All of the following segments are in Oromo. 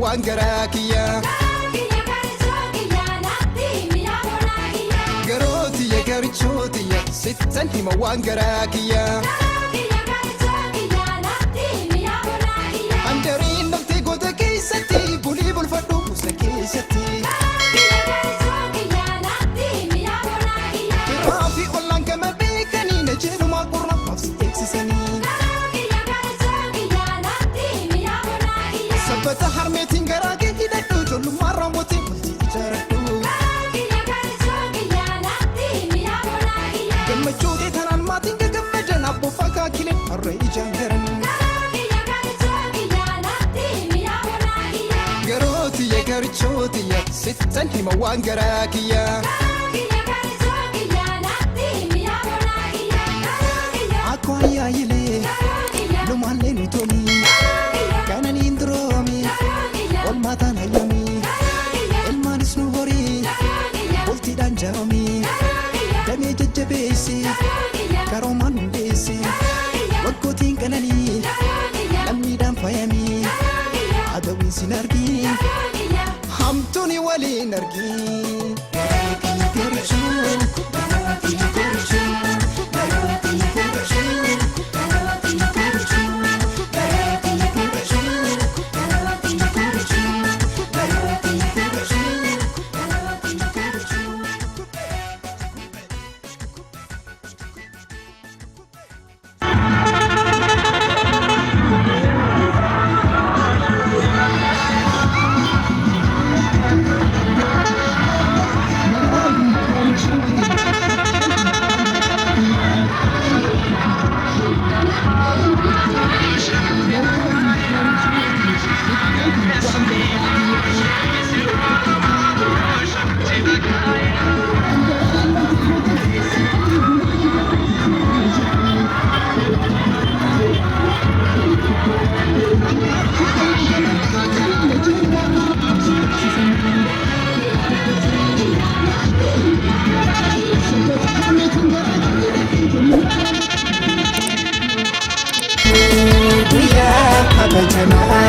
Waan garaa kiyya. Garootiyya garichootiyya sittan hima waan garaa kiyya. Handariin dhaltee goota keessatti bulii bulfadhu musa keessatti. Firaa fi ollaan gama beekanii na jedhumaa qorra maaf si eegsisanii. Sabbata harmeetiin garaa kee hidhadhu ijoollummaan raawwatee bultii ijaaradhu. Gammachuu ta'e tanaan maatiin gagammadan abboof akaakileen har'a ijaan garan. Garootiyya garichootiyya sittan hima waan garaa kiyya. Akkoo ayyaayilee lumaallee nu tomi kananiin duroomi olmaataan hayyami ilmaanis nu horii bultiidhaan jaaromi damee jajjabeessi karoomaan hundeessi waggootiin qananii lammiidhaan faayami adawiin sin argii hamtuuni waliin argii. Guyyaa kabajamaa.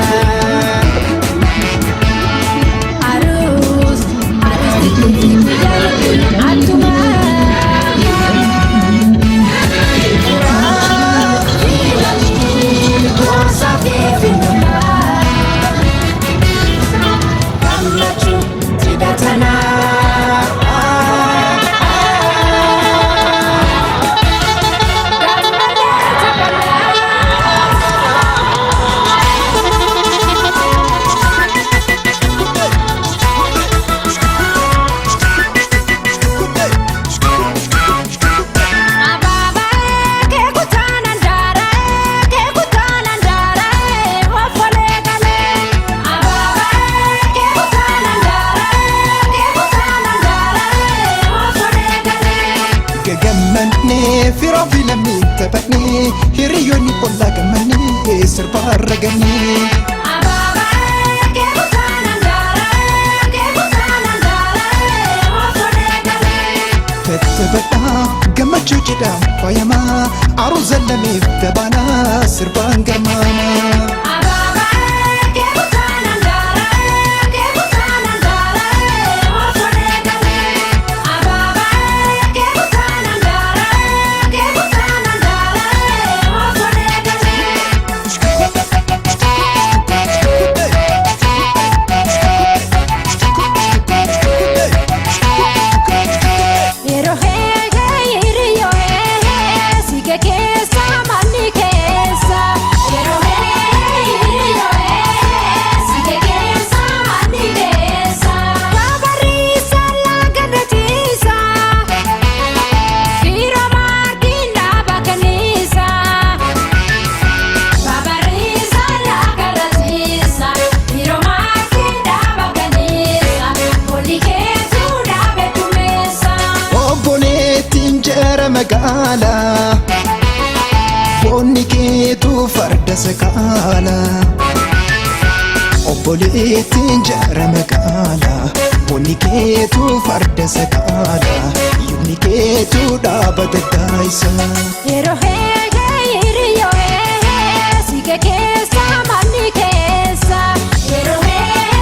Arus, arus guyyaa attuma. Gosa fi gammachuu cidha Gammadee taphanaa. Abaabee kutaan andaaree kutaan andaaree ofolee galee. Abaabee kutaan andaaree kutaan andaaree ofolee galee. Gagammannee firaa fi lammii taphannee hiriyoonni ollaa gammannee sirbaa ragannee. Abaabee kutaan andaaree kutaan andaaree ofolee galee. Tattaphadhaa gammachuu cidhaan faayamaa aruuza lameef tabaanaa sirbaan garmaamaa. Abaabee kutaan andaaree kutaan andaaree ofolee galee. Abaabee kutaan andaaree kutaan andaaree ofolee galee. Yeroo heegee hiriyyoo heegee siike keessa manni keessa. Yeroo heegee hiriyyoo heegee siike keessa manni keessa. Babarriisa laga natiisa fiiroo maarkiin dhaaba kanniisa. Babarriisa laga natiisa fiiroo maarkiin dhaaba kanniisa olli keetu dhaabe kumeessa. Obboleettiin jara magaalaa Boonni keetu farda sakaalaa Obboleettiin jara magaalaa Boonni keetu farda sakaalaa Yubni keetu dhaaba daddaayisa. Yeroo heegee hiriyyoo heegee siike keessa manni keessa. Yeroo heegee.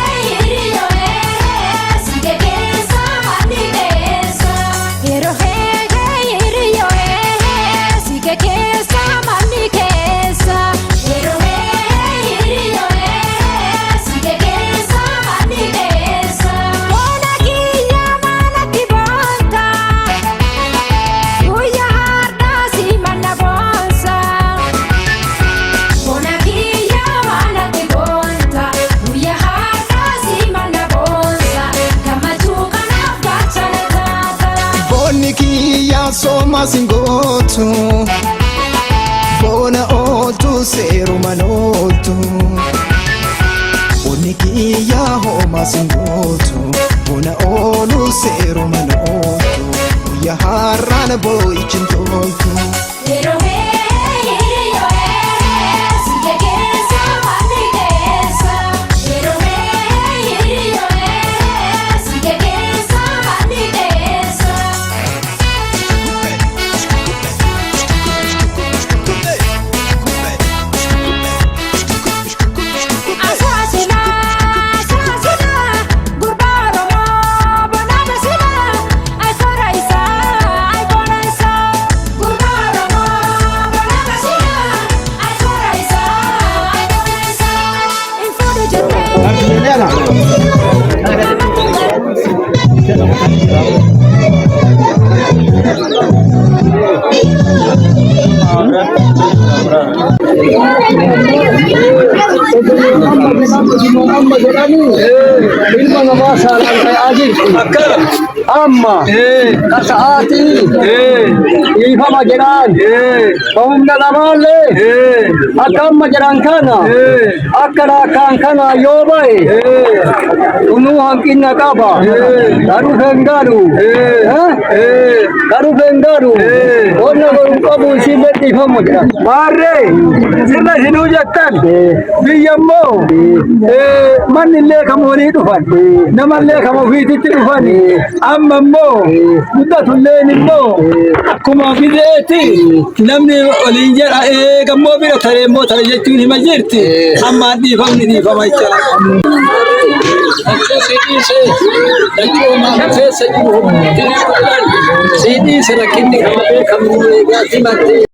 Onni kiyyaa soomaa singootu. Boona ooltu seerumaan ooltu. Onni kiyyaa hoomaa singootu. Boona oolu seerumaan ooltu. Guyyaa har'aan boo'ichi hin toltu. Yeroo hee si keessa wanni keessa. Yeroo hee si keessa wanni keessa. Asaasila asaasila gurbaa Oromoo bonaa basila ayfoora isaa ayfoora isaa gurbaa Oromoo bonaa basila ayfoora isaa ayfoora isaa infuudhu jettee. Amma jedhanii ilma namaa saalaan ta'aa jirti. Amma ka sa'aatii dhiifama jedhaan humna lamaallee akka amma jedhan kana akka raakkaan kana yoo ba'e kunuu hanqina qaba. Garuu hin galu. Garuu hin galu. Wanna godhu qabu isillee dhiifamu jedhan. Maarree sirna isinuu jettan biyya immoo manni illee kan walii dhufan namallee kan ofiititti dhufan amma immoo guddatulleen immoo akkuma bideetti namni waliin jedha eegammoo bira taree immoo tare jechuun hima jirti ammaan dhiifamni dhiifama jechuudha. Si dhiise rakkinni kama beekamu eegaa himatte.